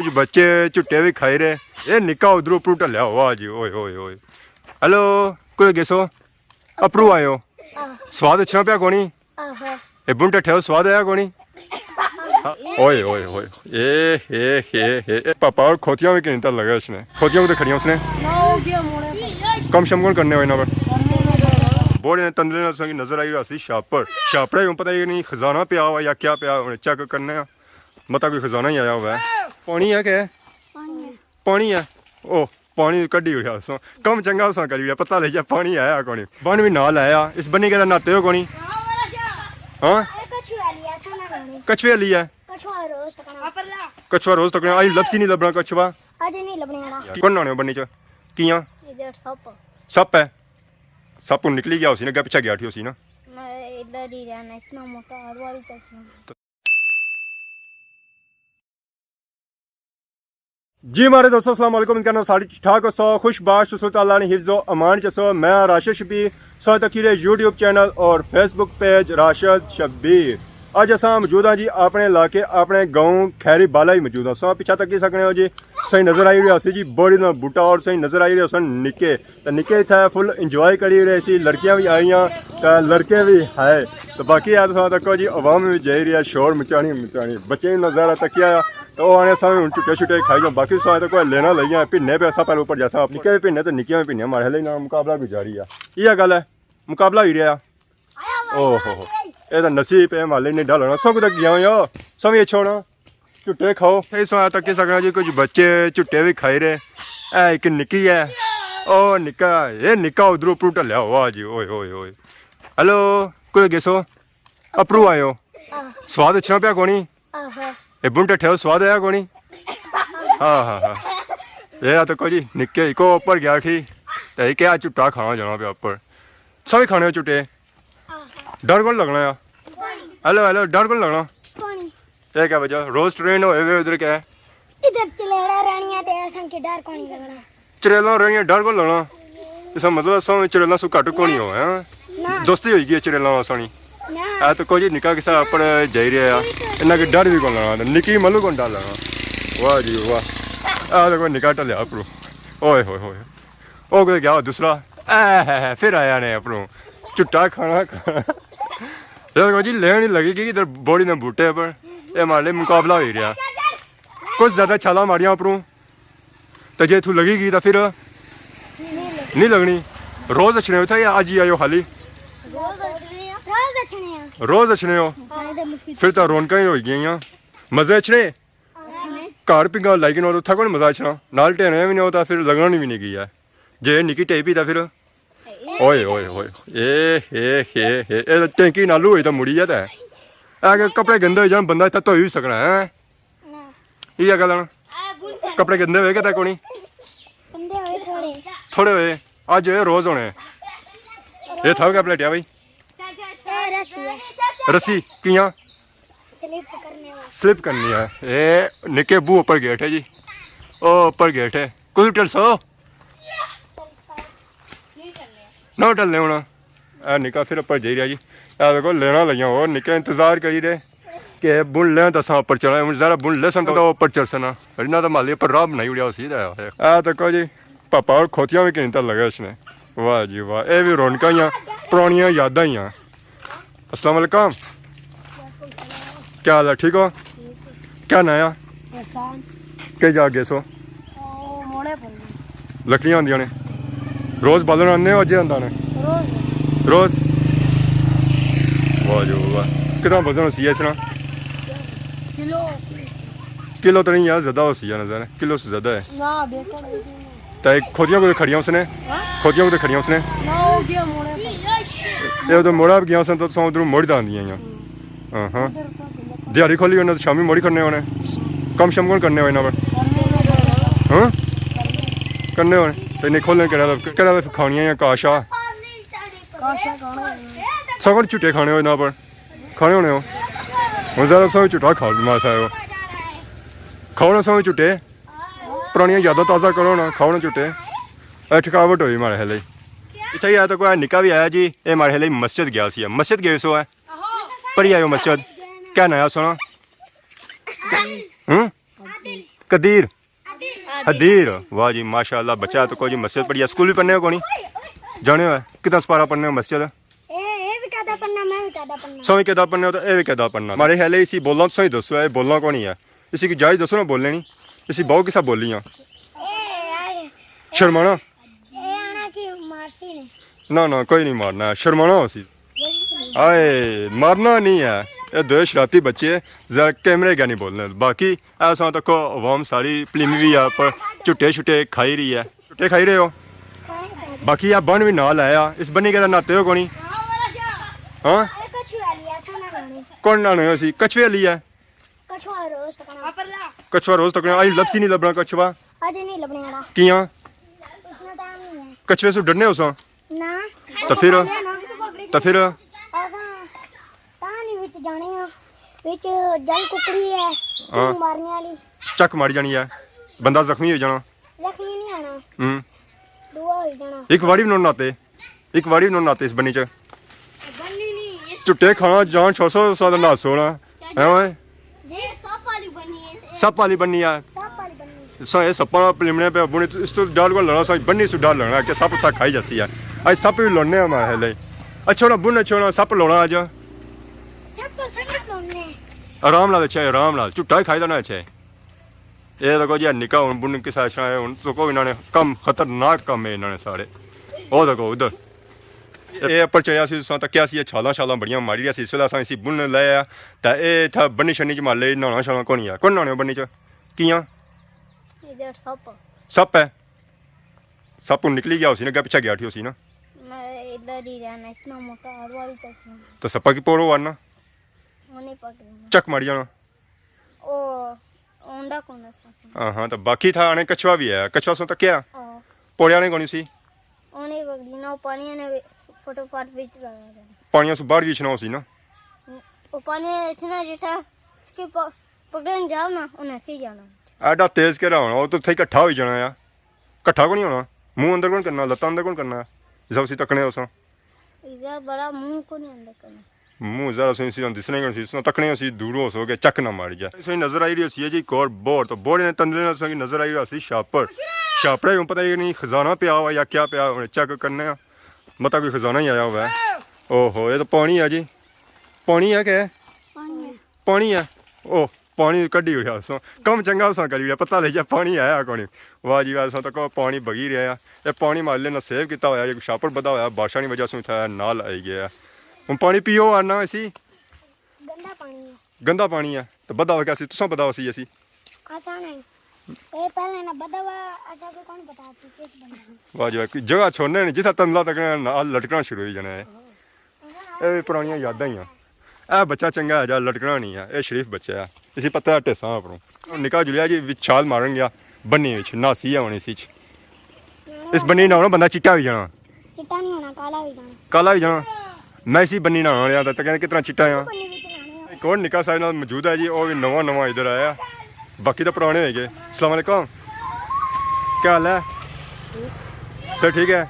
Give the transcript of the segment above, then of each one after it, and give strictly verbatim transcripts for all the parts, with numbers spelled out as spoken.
جی بچے جھٹے وی کھائی رہے۔ اے نکا ادھروں اپروں ٹلیا ہوا جی، اوئے، اوئے، اوئے۔ ہیلو، کوئی گیسو؟ اپروں آئے ہو؟ آہ۔ سواد اچھنا پیا کونی؟ آہا۔ اے بن ٹٹھے ہو، سواد آیا کونی؟ اوئے، اوئے، اوئے۔ اے، اے، اے، اے، اے پاپا اور کھوتیاں وی کنی تر لگے اس نے۔ کھوتیاں کو تے کھڑیاں اس نے۔ نہ، ہو گیا موڑے پر۔ کم شم کون کرنے ہوئے نا پر؟ کرنے ہوئے۔ بوڑے نے تندرے نال سنگی نظر آئی رہا سی شاپر۔ شاپر ہے، پتہ ہی نہیں خزانہ پیا ہوا یا کیا پیا، انہیں چیک کرنے آ۔ متا کوئی خزانہ ہی آیا ہوا ہے۔ پانی ہے کہ؟ پانی ہے۔ پانی ہے۔ او، پانی کڈی اڑیا اساں۔ کم چنگا اساں کری اڑیا، پتہ لگیا پانی آیا کونی۔ بن وی نال آیا۔ اس بنی کے ناتے ہو کونی؟ ہاں؟ اے کچھوے والی ہے، تھا نہ نانے۔ کچھوے والی ہے؟ کچھوا روز تکنا۔ کچھوا روز تکنا۔ آئی لبسی نہیں لبنا کچھوا۔ اج نہیں لبنے والا۔ کون نانے ہو بنی چ؟ کیاں؟ ادھر سپ۔ سپ ہے؟ سپ ہن نکلی گیا ہوسی نا، اگے پچھے گیا اٹھی ہوسی نا۔ میں ادھر ہی رہنا، اتنا موٹا ہر واری تک۔ جی ماڑے دوستو، السلام علیکم، کہنا ساری ٹھیک ٹھاک ہو سو، خوش باش ہو سو، اللہ نے حفظ و امان چ سو۔ میں راشد شبیر، سو تکی رہے یوٹیوب چینل اور فیس بک پیج راشد شبیر۔ اج اساں موجود ہاں جی اپنے علاقے، اپنے گاؤں کھیری بالا ہی موجود ہاں۔ سو پچھا تکی سکنے ہو جی، صحیح نظر آئی رہی ہوسی جی بوڑی نا بوٹا اور صحیح نظر آئی رہے ہوسن نکے۔ تے نکے اتھے فل انجوائے کری رہے سی، لڑکیاں وی آئیاں تے لڑکے وی آئے۔ تے باقی ہے تساں تکو جی عوام وی جائی رہی ہے، شور مچانی مچانی، بچے وی نظارہ تکیا۔ تے او آنے اساں وی ہن چھٹے چھٹے کھائی جاؤ، باقی تساں تکو لینا لگیاں، پھنے پہ اساں پہلے اوپر جاساں، نکے وی پھنے تے نکیاں وی پھنیاں، ماڑے ہلے نا مقابلہ گزاری ہے۔ یہ گل ہے، مقابلہ ہوئی رہیا۔ او ہو ہو، اے تاں نصیب ہے، مالک نے ڈالنا۔ سو کدے گیا ہو یار، سو وی اچھا ہونا۔ جھٹے کھاؤ۔ اے سو تکی سکنا جی، کچھ بچے جھٹے وی کھائی رہے۔ اے ایک نکی ہے، او نکا، اے نکا ادھروں اپروں ٹلیا ہوا جی، اوئے، اوئے، اوئے۔ ہیلو، کوئی گیسو؟ اپروں آئے ہو؟ آہ۔ سواد اچھنا پیا کونی؟ آہا۔ اے بن ٹٹھے ہو، سواد آیا کونی؟ ہاں، ہاں، ہاں۔ اے آ تکو جی، نکے ایک اوپر گیا ٹھی، تے ایک آ جھٹا کھانا جانا پیا اوپر۔ سوی کھانے ہو جھٹے؟ ڈر کون لگنا ہے؟ ہیلو، ہیلو، ڈر کون لگنا؟ کونی۔ یہ کیا وجہ؟ روز ٹرین ہوئے ہوئے ادھر کیا ہے؟ ادھر چلیلاں رہنیاں تے اساں کی ڈر کونی لگنا۔ چلیلاں رہنیاں، ڈر کون لگنا؟ اس کا مطلب اساں چلیلاں سو گھٹ کونی ہو، ہیں؟ نہ۔ دوستی ہوئی گئی ہے چلیلاں اساں نی۔ نہ۔ اے تکو جی نکا کسا اپر جائی رہیا ہے۔ انہاں کی ڈر بھی کون لگنا، نکی ملو کون ڈر لگنا۔ واہ جی واہ۔ اے تکو نکا ٹلیا اپروں۔ اوئے ہوئے ہوئے۔ او کوئی گیا دوسرا، اے ہے ہے، پھر آیا نے اپروں۔ جھٹا کھانا کھانا۔ یہ دیکھو جی، لین ہی لگی گئی ادھر بوڑی نے بوٹے پر۔ یہ ماڑے مقابلہ ہوئی رہیا۔ کچھ زیادہ چھالاں ماریاں اپروں۔ تے جے اتھوں لگی گئی تاں پھر نہیں لگنی۔ روز اچھنے ہو اتھا یا اج ہی آئے ہو خالی؟ روز اچھنے آں۔ روز اچھنے ہو؟ ہاں۔ پھر تاں رونقاں ہی ہوئی گئیاں۔ مزے اچھنے؟ گھر پنگا لائی کنو اتھا کون مزہ اچھنا، نال ٹہنے وی نہیں ہوتا، پھر لگنا وی نہیں گیا۔ جے نکی ٹہی پی تاں پھر؟ اوئے، اوئے، اوئے۔ اے، اے، اے، اے، اے تاں ٹینکی نالو ہوئی تاں مڑی ہے تے۔ اے کہ کپڑے گندے ہوئی جان، بندہ اتھا دھوئی وی سکنا ہے۔ یہ گل ہے نا؟ کپڑے گندے ہوئے کہ تک کونی؟ گندے ہوئے تھوڑے۔ تھوڑے ہوئے۔ اج ہوئے روز ہونے۔ یہ تھا کیا پلیٹیا بھائی؟ اے رسی ہے۔ رسی کیاں؟ سلپ کرنے والا۔ سلپ کرنی ہے۔ اے نکے بو اوپر گیٹ ہے جی۔ او اوپر گیٹ ہے۔ کس ٹل سو؟ نہ ٹلنے ہونا۔ اے نکا پھر اوپر جائی رہیا جی۔ اے دیکھو لینا لگیاں اور نکے انتظار کری رہے کہ بن لین تاں اساں اوپر چڑھاں۔ ہن ذرا بن لیسن تاں اوپر چڑھسن۔ ورنہ تاں مالی اوپر راہ بنائی اڑیا ہوسی تے۔ اے دیکھو جی۔ پاپا اور کھوتیاں وی کنی تر لگے اس نے۔ واہ جی واہ، اے وی رونقاں ہیاں، پرانیاں یاداں ہیاں۔ السلام علیکم۔ کیا حال ہے، ٹھیک ہو؟ کیا ناں ہے؟ احسان۔ کئی جا گئے سو؟ او موڑے پر۔ لکڑیاں ہوندیاں نے۔ روز بالن آنے ہو، اجے آندا نے؟ روز۔ روز؟ واہ جی واہ۔ کتنا وزن ہوسی ہے اس نا؟ کلو ہوسی۔ کلو تو نہیں یار، زیادہ ہوسی ہے نظر، کلو سے زیادہ ہے۔ نہ، بالکل نہیں۔ تے کھوتیاں کدے کھڑیاں اس نے؟ ہاں؟ کھوتیاں کدے کھڑیاں اس نے؟ نہ، ہو گیا موڑے پر۔ اے ادھر موڑا گیا اس نے، تو تساں ادھروں موڑی داں آندیاں ہیاں۔ ہاں، ہاں۔ ادھر تو بندہ دیہاڑی کھولی ہونے تو شامی موڑی کھڑنے ہونے۔ کم شم کون کرنے ہوئے انہاں پر؟ کرنے ہوئے۔ ہاں؟ کرنے ہوئے۔ تے نہیں کھولنے کہڑا، کہڑا کھانیاں یا کاشا؟ کاشا کھانا ہوئے۔ ساں کون جھٹے کھانے ہوئے انہاں پر؟ کھانے ہونے ہو؟ ہن ذرا ساں جھٹا کھاؤ، ماڑے سارے۔ کھاؤ نا ساں جھٹے۔ پرانیاں یاداں تازہ کرو نا، کھاؤ نا جھٹے۔ اے تھکاوٹ ہوئی ماڑے ہلے۔ اتھے ہی آیا تو کوئی نکا بھی آیا جی، اے ماڑے ہلے مسجد گیا سی، مسجد گئے سو ہے۔ پڑھی آئے ہو مسجد؟ کیا ناں ہے سونا؟ ہوں؟ قدیر؟ حدیر۔ واہ جی، ماشاءاللہ، بچہ تو کوئی مسجد پڑھیا، سکول بھی پڑھنے ہو کونی؟ جانے ہو؟ کتنا سپارہ پڑھنے ہو مسجد؟ اے، اے بھی قاعدہ پڑھنا، میں بھی قاعدہ پڑھنا۔ سویں قاعدہ پڑھنے ہو تو اے بھی قاعدہ پڑھنا۔ مارے خیال ہے اسی بولنا تو سویں دسو، اے بولنا کونی ہے؟ اسی کی جائز دسو نا بولنے نہیں۔ اسی بہو کسا بولی ہاں؟ اے، اے، شرمانا؟ اے آنا کی مارسی نے؟ نہ، نہ، کوئی نہیں مارنا ہے، شرمانا ہو سی۔ آئے، مارنا نہیں ہے۔ اے دو شرارتی بچے، ذرا کیمرے کا نہیں بولنے۔ باقی ایسا تک عوام ساری پلیمی بھی ہے، پر جھٹے شٹے کھائی رہی ہے۔ جھٹے کھائی رہے ہو؟ باقی یہ بن بھی نال آیا، اس بنی کے ناتے ہو کونی؟ ہاں؟ کون نانے ہو سی؟ کچھوے والی ہے۔ کچھوا روز تکنا۔ کچھوا روز تکنا، آئی لبسی نہیں لبنا کچھوا۔ اج نہیں لبنے والا۔ کیاں؟ اس میں ٹائم نہیں ہے۔ کچھوے سو ڈرنے ہو سا؟ نہ۔ تو پھر؟ نہ۔ تو پھر؟ اساں پانی وچ جانے ہاں۔ وچ جل ککڑی ہے، ہاں۔ مارنے والی۔ چک ماری جانی ہے۔ بندہ زخمی ہو جانا۔ زخمی نہیں آنا۔ ہوں۔ دعا ہو جانا۔ ایک واری بھی نہ ناتے۔ ایک واری نہ ناتے اس بنی چ۔ بنی نہیں، اس جھٹے کھانا جان چھوڑ سو، سو نہ سونا۔ ہیں اوئے؟ جی، سپ والی بنی ہے۔ سپ والی بنی ہے۔ سپ والی بنی۔ سا یہ سپا پلمنے پہ بنی، اس تو ڈر کو لڑنا، سا بنی سو ڈر لڑنا کہ سپ تک کھائی جاسی ہے۔ اج سپ بھی لڑنے ہمارے لے۔ اچھا ہونا بن، اچھا ہونا سپ لوڑا اج۔ سپ تو سب لوڑنے۔ آرام نال اچھا ہے، آرام نال۔ جھٹا ہی کھائی دا نہ اچھا ہے۔ اے دیکھو جی، نکا ہن بن کسا اچھنا ہے، ہن تکو انہاں نے کم، خطرناک کم ہے انہاں نے سارے۔ او دیکھو ادھر۔ اے اپر چڑھیا سی، تساں تکیا سی، اے چھالاں شالاں بڑیاں ماری رہیا سی، اس ویلے اساں اسی بن لایا، تے اے اتھا بنی شنی چ مار لے، نہانا شہانا کونی آ۔ کون نہانے بنی چ؟ کیاں؟ ادھر سپ۔ سپ ہے؟ سپ ہن نکلی گیا ہوسی نا، اگے پچھے گیا اٹھی ہوسی نا۔ میں ادھر ہی رہنا، اتنا موٹا ہر واری تک۔ تو سپا کی پورو وارنا؟ وہ نہیں پکڑنا۔ چک ماری جانا۔ او، اوندا کون ہے؟ ہاں، ہاں، تو باقی تھا آنے کچھوا بھی ہے، کچھوا سو تکیا؟ ہاں۔ پوڑیا نے کونی سی؟ اونے بگڑی نا، پانی نے فوٹو فاٹ وچ لگا دے۔ پانی سو باہر وچنا ہو سی نا؟ او پانی اتنا جٹھا، اس کے پ-، پکڑن جاؤ نا، انہیں سی جانا۔ ایڈا تیز کہڑا ہونا، وہ تو تھے اکٹھا ہوئی جانا ہے۔ اکٹھا کون نہیں ہونا؟ منہ اندر کون کرنا، لتاں اندر کون کرنا ہے؟ جسا اسی تکنے ہو سا۔ ایزا بڑا منہ کو نہیں اندر کرنا۔ منہ ذرا سوئی سی دسنے ہی سی، سو تکنے سی دوروں ہو سو کہ چک نہ ماری جائے۔ سوئی نظر آئی رہی سی جی ایک اور بور، تو بور نے تندرے نال سوئی نظر آئی رہی سی شاپر۔ شاپر ہے، پتہ ہی نہیں خزانہ پیا ہوا یا کیا پیا ہوا، چیک کرنے آں۔ مطلب کوئی خزانہ ہی آیا ہوا ہے۔ اوہو، یہ تو پانی ہے جی۔ پانی ہے کہ؟ پانی ہے۔ پانی ہے۔ او، پانی کڈی اڑیا اساں۔ کم چنگا اساں کری اڑیا، پتہ لگیا پانی آیا کونی۔ واہ جی واہ، اساں تک پانی بگی رہیا ہے۔ اے پانی مالے نے سیو کیتا ہویا، یہ شاپر بدھا ہویا، بارشاں نی وجہ سے اتھا نال آئی گیا ہے۔ ہن پانی پیو آنا اسی۔ گندا پانی ہے۔ گندا پانی ہے۔ تو بدھا ہوا کیا سی؟ تساں بدھا ہوا سی اسی۔ اساں نہیں۔ اے پہلے نہ بدھا ہوا، اساں کو کون پتا سی کس بندے۔ واہ جی واہ، کوئی جگہ چھوڑنے نہیں، جتھا تندلا تک نال لٹکنا شروع ہوئی جانا ہے۔ اے وی پرانیاں یاداں ہی آں۔ اے بچہ چنگا ہے جا، لٹکنا نہیں ہے، اے شریف بچہ ہے۔ اسی پتہ ہے ٹیساں اپروں۔ نکا جلیا جی وچ چھال مارن گیا، بنی وچ، ناسی ہے ہن اس وچ۔ اس بنی نہ ہونا بندہ چٹا ہوئی جانا۔ چٹا نہیں ہونا، کالا ہوئی جانا۔ کالا ہوئی جانا۔ میں اسی بنی نہ ہونا رہیا تھا، تے کہنے کتنا چٹا ہے۔ بنی وچ نہانے ہو۔ ایک اور نکا سارے نال موجود ہے جی، او وی نواں نواں ادھر آیا۔ باقی تو پرانے ہوئی گئے۔ السلام علیکم۔ کیا حال ہے؟ سر ٹھیک ہے؟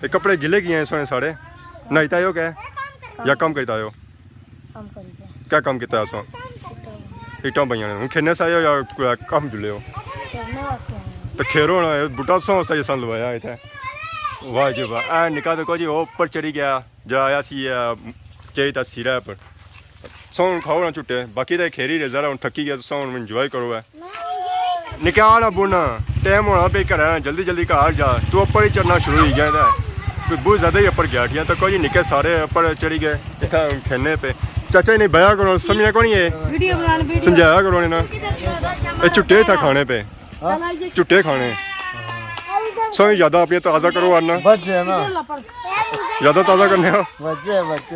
یہ کپڑے گلے کیے ہیں سونے ساڑے؟ نہائی تائے ہو کیا؟ یا کم کری تائے ہو؟ کم کری گیا۔ کیا کم کیتا ہے اساں؟ اٹاں پائیاں نے۔ ہن کھینے سائے ہو یا کوئی کم جلے ہو؟ کھینے واسطے آئے ہیں۔ تو کھیرو ہونا ہے، بوٹا تساں واسطے اساں لوایا اتھے۔ واہ جی واہ۔ اے نکا دیکھو جی، او اوپر چڑھی گیا، جڑا آیا سی، اے، چاہی تا سیرا پر۔ سو ہن کھاؤ نا چھٹے، باقی تے کھیری رہے ذرا، ہن تھکی گیا، سو ہن انجوائے کرو ہے۔ نکا آ نا بونا، ٹائم ہونا پہ گھر آنا، جلدی جلدی گھر جا، تو اوپر ہی چڑھنا شروع ہوئی گیا تھا۔ کوئی بہت زیادہ ہی اوپر گیا ٹھیا، تو کوئی نکے سارے اوپر چڑھی گئے، اتھا کھینے پہ۔ چاچا انہیں بیا کرو، سمجھنا کون ہے؟ ویڈیو بنانا، ویڈیو۔ سمجھایا کرو انہیں نا۔ اے چھٹے تھا کھانے پہ۔ ہاں؟ چھٹے کھانے۔ سویں یاداں اپنی تازہ کرو آنا۔ بچے ہیں نا۔ یاداں تازہ کرنے ہو۔ بچے، بچے۔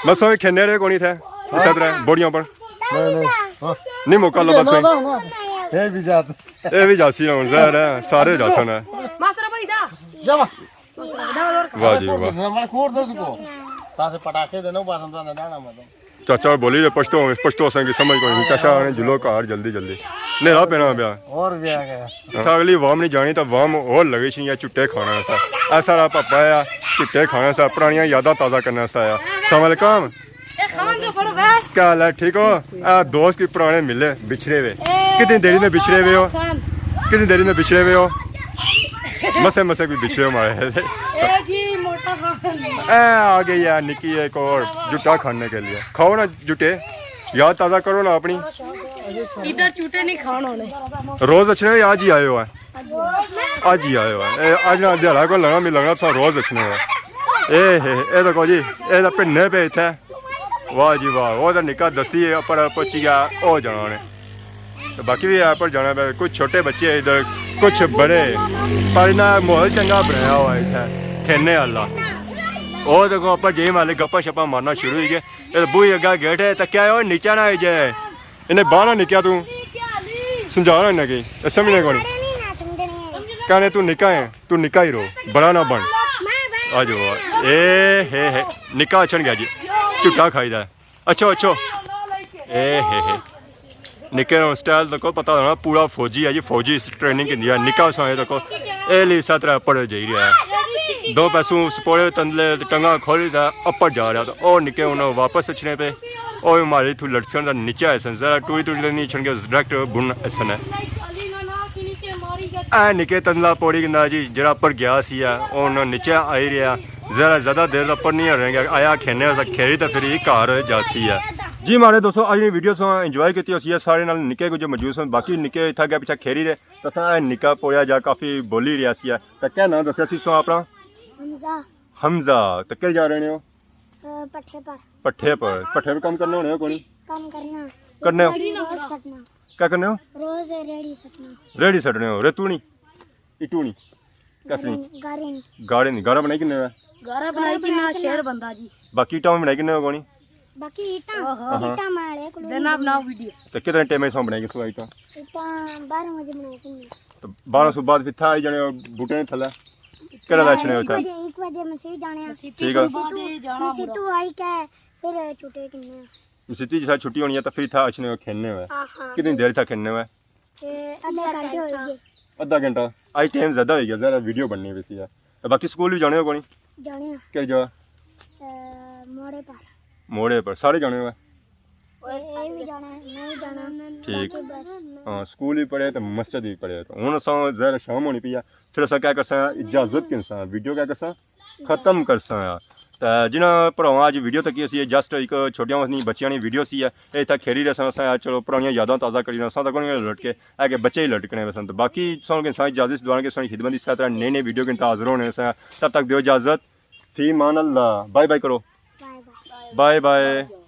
بس سویں کھینے رہے کونی تھے۔ اس طرح بوڑیاں پر۔ نہیں، نہیں۔ ہاں۔ نہیں موقع لبا سویں۔ یہ بھی جاتے۔ اے بھی جاسی ہن، ظاہر ہے، سارے جاسن ہے۔ ماسٹر بھائی دا۔ جا وا۔ واہ جی واہ۔ میں کور دے کو۔ تاسے پٹاخے دے نو پاسن دا ڈانا مدن۔ چاچا بولی دے پشتو، پشتو اساں کی سمجھ کوئی نہیں۔ چاچا آنے جلو گھر جلدی جلدی۔ نیرا پینا پیا۔ اور بھی آ گیا۔ اتھا اگلی عوام نہیں جانی تو عوام اور لگے چنی چھٹے کھانا ایسا۔ ایسا را پاپا آیا، چھٹے کھانا سا، پرانیاں یاداں تازہ کرنا سا آیا۔ السلام علیکم۔ اے خان جو پڑھو بس۔ کیا حال ہے؟ ٹھیک ہو؟ اے دوست کی پرانے ملے، بچھڑے ہوئے۔ اے کتنی دیری نے بچھڑے ہوئے ہو؟ کتنی دیری نے بچھڑے ہوئے ہو؟ مسے مسے کوئی بچھڑے ہو مارے۔ اے جی موٹا خان۔ اے آ گئی ہے نکی ایک اور، جٹا کھانے کے لیے۔ کھاؤ نا جٹے، یاد تازہ کرو نا اپنی۔ ادھر جٹے نہیں کھان ہونے۔ روز اچھنے ہو یا آج ہی آئے ہو؟ آج ہی آئے ہو۔ اے آج نا دیہاڑا کو لگنا، میں لگنا تساں روز اچھنے ہو۔ اے ہے، اے دیکھو جی، اے تے پھنے پہ اتھے۔ واہ جی واہ، وہ تو نکا دستی ہے، اپر پہنچی گیا، او جانا نے۔ تو باقی بھی اپر جانا پہ، کچھ چھوٹے بچے ہیں ادھر، کچھ بڑے، پر انہاں ماحول چنگا بنایا ہوا ہے اتھے کھیلنے والا۔ او دیکھو، اپر گیم والے گپاں شپاں مارنا شروع ہوئی گئے۔ اے بوئی اگا گیٹ ہے، تو کیا ہے، او نیچے نہ آئی جائے۔ انہیں باہر نہ نکیا تو سمجھانا انہیں کی، اے سمجھنے کونی۔ کہنے تو نکا ہے، تو نکا ہی رو، بڑا نہ بن۔ آ جاؤ، اے ہے ہے، نکا اچھن گیا جی، جھٹا کھائی دا ہے۔ اچھو، اچھو۔ اے ہے ہے۔ نکے نو سٹائل تکو پتہ ہونا، پورا فوجی ہے جی، فوجی ٹریننگ کیتی ہے۔ نکا سا ہے تکو، اے لی ساترا اپر جائی رہا ہے۔ دو پیسوں سپوڑے تندلے ٹنگا کھولی دا اپر جا رہا، تو او نکے انہوں واپس اچھنے پہ۔ او ہمارے اتھوں لٹسن دا نیچے آئے سن، ذرا ٹوری ٹوری نہیں اچھن کے ڈائریکٹ بن اسن ہے۔ اے نکے تندلا پوڑی گندا جی، جڑا اپر گیا سی ہے، او ہن نیچے آئی رہیا۔ ذرا زیادہ دیر دا اپر نہیں رہیں گے، آیا کھینے اسا کھیری تے پھر ہی گھر جاسی ہے۔ جی ماڑے دوستو، اج نی ویڈیو سو انجوائے کیتی ہوسی ہے، سارے نال نکے کچھ موجود سن، باقی نکے اتھا گیا پیچھے کھیری رہے، تے اساں اے نکا پوڑیا جا کافی بولی رہیا سی ہے۔ تے کیا نام دسیا سی سو اپنا؟ حمزہ۔ حمزہ، تے کہڑی جا رہنے ہو؟ اے، پٹھے پر۔ پٹھے پر، پٹھے پر کم کرنے ہونے ہو کونی؟ کم کرنا۔ کرنے ہو؟ ریڑھی روز سٹنا۔ کیا کرنے ہو؟ روز ریڑھی سٹنا۔ ریڑھی سٹنے ہو، ریتو نی؟ اٹو نی؟ کسنی؟ گارے نی۔ گارے نی، گارا بنائی کنے ہو؟ گارا بنائی کنا شیر بندہ جی۔ باقی اٹاں بنائی کنے ہو کونی؟ باقی اٹاں، ہاں۔ اٹاں ماڑے کولوں دینا بناؤ ویڈیو۔ تے کتنے ٹائم سو بنائی کسو اٹاں؟ اٹاں بارہ بجے بنائی کنے۔ تے بارہ سو بعد پھر تھا آئی جانے ہو بوٹے نے تھلے؟ کہڑا ویچنے ہو ایک اتھا؟ بجے، ایک بجے مسیت جانے ہاں۔ ٹھیک ہے۔ مسیت تو آئی کے پھر چھٹے کنے۔ مسیتی جسا چھٹی ہونی ہے تو پھر اتھا اچھنے ہوئے کھیلنے ہوئے۔ ہاں، ہاں۔ کتنی دیر اتھا کھیلنے ہوئے؟ اے، ادھا گھنٹہ ہوئی گیا۔ ادھا گھنٹہ؟ آج ٹائم زیادہ ہوئی گیا، ذرا ویڈیو بننی پئی سی ہے۔ تے باقی سکول بھی جانے ہو کونی؟ جانے ہاں۔ کہڑی جگہ؟ اے، موڑے پر۔ موڑے پر۔ سارے جانے ہوئے؟ اے، اے بھی جانا ہے، میں بھی جانا۔ ٹھیک۔ باقی بس۔ ہاں، سکول بھی پڑھے تے مسجد بھی پڑھے۔ تے ہن اساں ذرا شام ہونی پئی ہے۔ پھر اساں کیا کرساں؟ اجازت گھنساں۔ ویڈیو کیا کرساں؟ ختم کرساں آ۔ تے جنہاں بھراواں اج ویڈیو تکی سی، جسٹ ایک چھوٹیاں وسنی بچیاں نی ویڈیو سی ہے، اے اتھا کھیری رہساں، اساں آ چلو پرانیاں یاداں تازہ کری رہساں، تاں کون لٹ کے اے کہ بچے ہی لٹکنے وسن۔ تے باقی ساں کے ساتھ اجازت دعا کے ساں خدمت دی ساتھ نئی نئی ویڈیو کے حاضر ہونے ساں۔ تب تک دیو اجازت، فی امان اللہ، بائے بائے کرو۔ بائے بائے۔ بائے بائے۔